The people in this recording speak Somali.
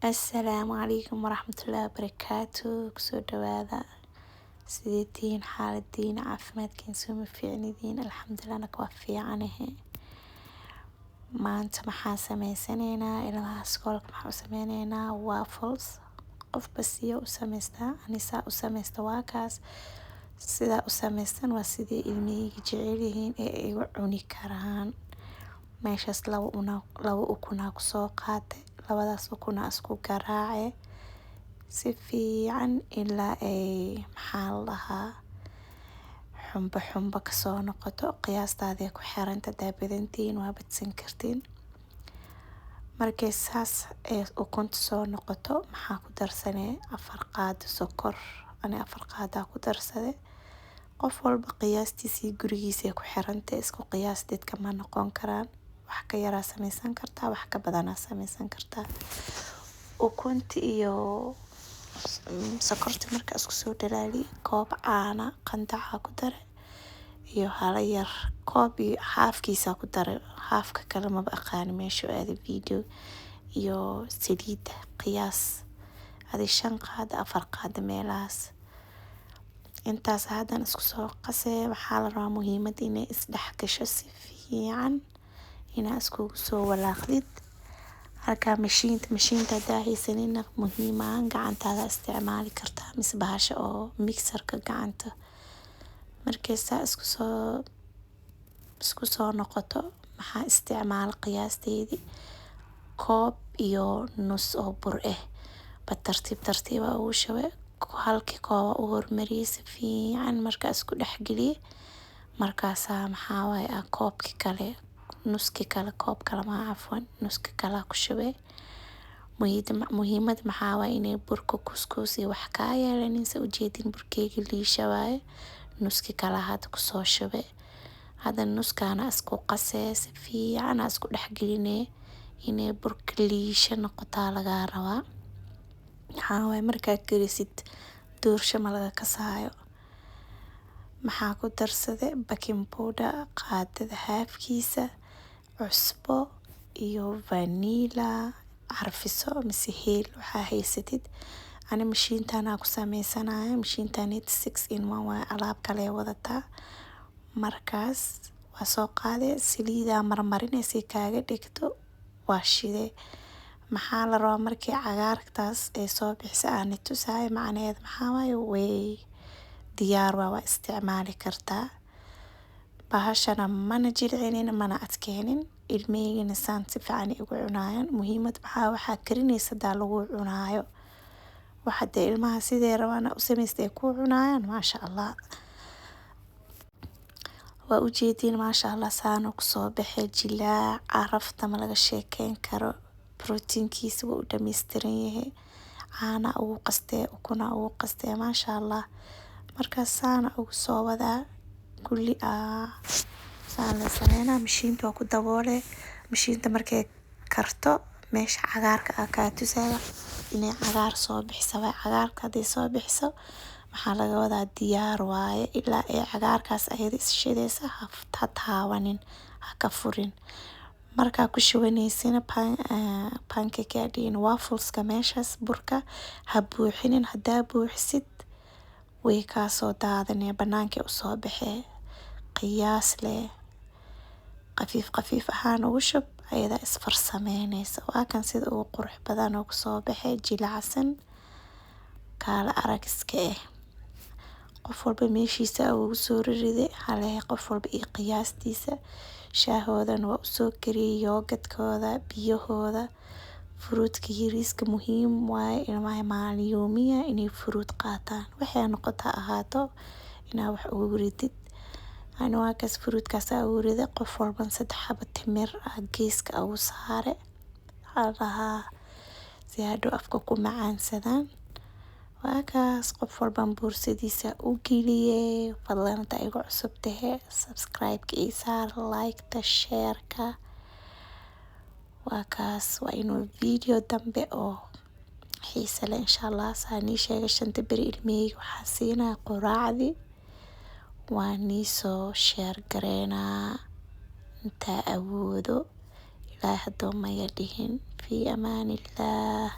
Assalaamu calaykum waraxmatullaahi wabarakaatu. Kusoo dhawaada. Sidee tihiin xaaladiina caafimaadkiin? Soo fiicnidiin? Alxamdulilah, anaka waa fiicanahe. Maanta maxaa sameysaneynaa? Ilmaha iskoolka maxaa u sameyneynaa? Waffles. Qofba siyo u sameystaa, anisaa u sameysta. Waa kaas sidaa u sameystan, waa sidii ilmahayga jecel yihiin ee ay igu cuni karaan. Meeshaas laba una laba ukunaa kusoo qaatay. Labadaas ukuna isku garaace si fiican ilaa ay, maxaa la dhahaa, xumbo xumbo kasoo noqoto. Qiyaastaada ku xiranta, hadaa badantihiin waa badsan kartiin. Markay saas ee ukunta soo noqoto, maxaa ku darsanee? 4 qaado sokor. Ani 4 qaadaa ku darsade. Qof walba qiyaastiisa iyo gurigiisa ku xirantay. Isku qiyaas dadka ma noqon karaan. Wax ka yaraa sameysan kartaa, wax ka badanaa sameysan kartaa. Ukunta iyo sokorta marka isku soo dhalaali, koob caana qandaca ku dare iyo hala yar, koob iyo haafkiisa ku dare. Haafka kale maba aqaani meeshu aada video. Iyo saliida qiyaas adi 5 qaado, 4 qaado meelahaas. Intaas hadan isku soo qasee. Waxaa la rabaa muhiimad inay isdhex gasho si fiican, inaa iskugu soo walaaqdid. Halkaa mashiinta hadaa haysanina, muhiim ahaan gacantaada isticmaali kartaa mise bahasha oo mixerka gacanta. Markay saa isku soo noqoto, maxaa isticmaala? Qiyaasteydii koob iyo nus oo bur ah ba tartiib tartiib aa ugu shubay. Halkii koob u hormariyay si fiican markaa isku dhex geliyay. Markaasaa, maxaa waaye, koobki kale, nuski kale, koob kale ma, cafwan, nuski kale ku shubay. Muhiimad maxaa waaye? Inay burka kuskus iyo wax kaa yeelanin. Sa ujeedin, burkeyga liisha waaye. Nuski kale hada kusoo shubay. Hada nuskaana isku qasee, si fiican aa isku dhex gelinee. Inay burka liisha noqotaa lagaa rabaa. Maxaa waaye, markaa karisid doorsho ma laga kasaayo. Maxaa ku darsaday? Baking powder qaadada haafkiisa, cusbo iyo vanilla carfiso mise heel waxaa haysatid. Ani mashiintan ku sameysanaya. Mashiintan 6 in 1 waaye, alaab kale wadataa. Markaas waa soo qaade, saliidaa marmarine si kaaga dhigto, waa shide. Maxaa la rabaa? Markii cagaartaas ay soo bixisa aan tusaay, macnaheed maxaa waaye? Way diyaar waa, waa isticmaali kartaa. Bahashana mana jilcinin mana adkeenin. Ilmaheygana saan si fiican ay ugu cunayaan. Muhiimad maxaa? Waxaa karinaysa hadaa lagu cunaayo, waxa dee ilmaha sidee rabaan u samaystay ay ku cunayaan. Maasha Allah, waa ujeediin. Maasha Allah, saana kusoo baxay jilaac, carafta ma laga sheekeyn karo. Proteinkiisa wuu u dhameystiran yahay. Caana ugu qastee, ukuna ugu qastee. Maasha Allah, markaas saana ugu soo wadaa kulli. Aa saan la sameynaa. Mashiinta waa ku daboole. Mashiinta markay karto, meesha cagaarka ah kaa tusaya inay cagaar soo bixiso waay. Cagaarka hadday soo bixiso, maxaa laga wadaa? Diyaar waaye. Ilaa ay cagaarkaas ayada is shidaysa ha taabanin, ha ka furin. Markaa ku shubaneysina pancake yaa dhihin, waffleska, meeshaas burka ha buuxinin. Hadaa buuxisid, way kaasoo daadanee, banaankay usoo baxee. Qiyaas leh, qafiif qafiif ahaan ugu shub, ayadaa isfarsameyneysa. Waa kan sida ugu qurux badan oo kusoo baxay, jilacsan, kaala arag iska eh. Qof walba meeshiisa ugu soo ririday halehe, qof walba iyo qiyaastiisa. Shaahoodan waa usoo kariyey, yogurtkooda, biyahooda, fruitka yariiska. Muhiim waaye ilmaha maalin yoomiya inay fruit qaataan, waxay noqoto ha ahaato, inaa wax ugu ridid. Ani waa kaas, fruitkaas ugu riday. Qof walban saddex xabo timir ah geeska ugu saare. Waxaa la dhahaa si hadhow afka ku macaansadaan. Waa kaas, qof walban boorsadiisa u geliyey. Fadlan, hadaa igu cusub tahay, subscribe-ka ii saar, like-ta, share-ka. Waa kaas, waa inuu video dambe oo xiisa leh, insha Allah. Saa nii sheegay, shanta beri ilmaheyga waxaa siinaya quraacdii, waa nii soo share gareynaa intaa awoodo. Ilaahay hadduu maya dhihin. Fi amaanillah.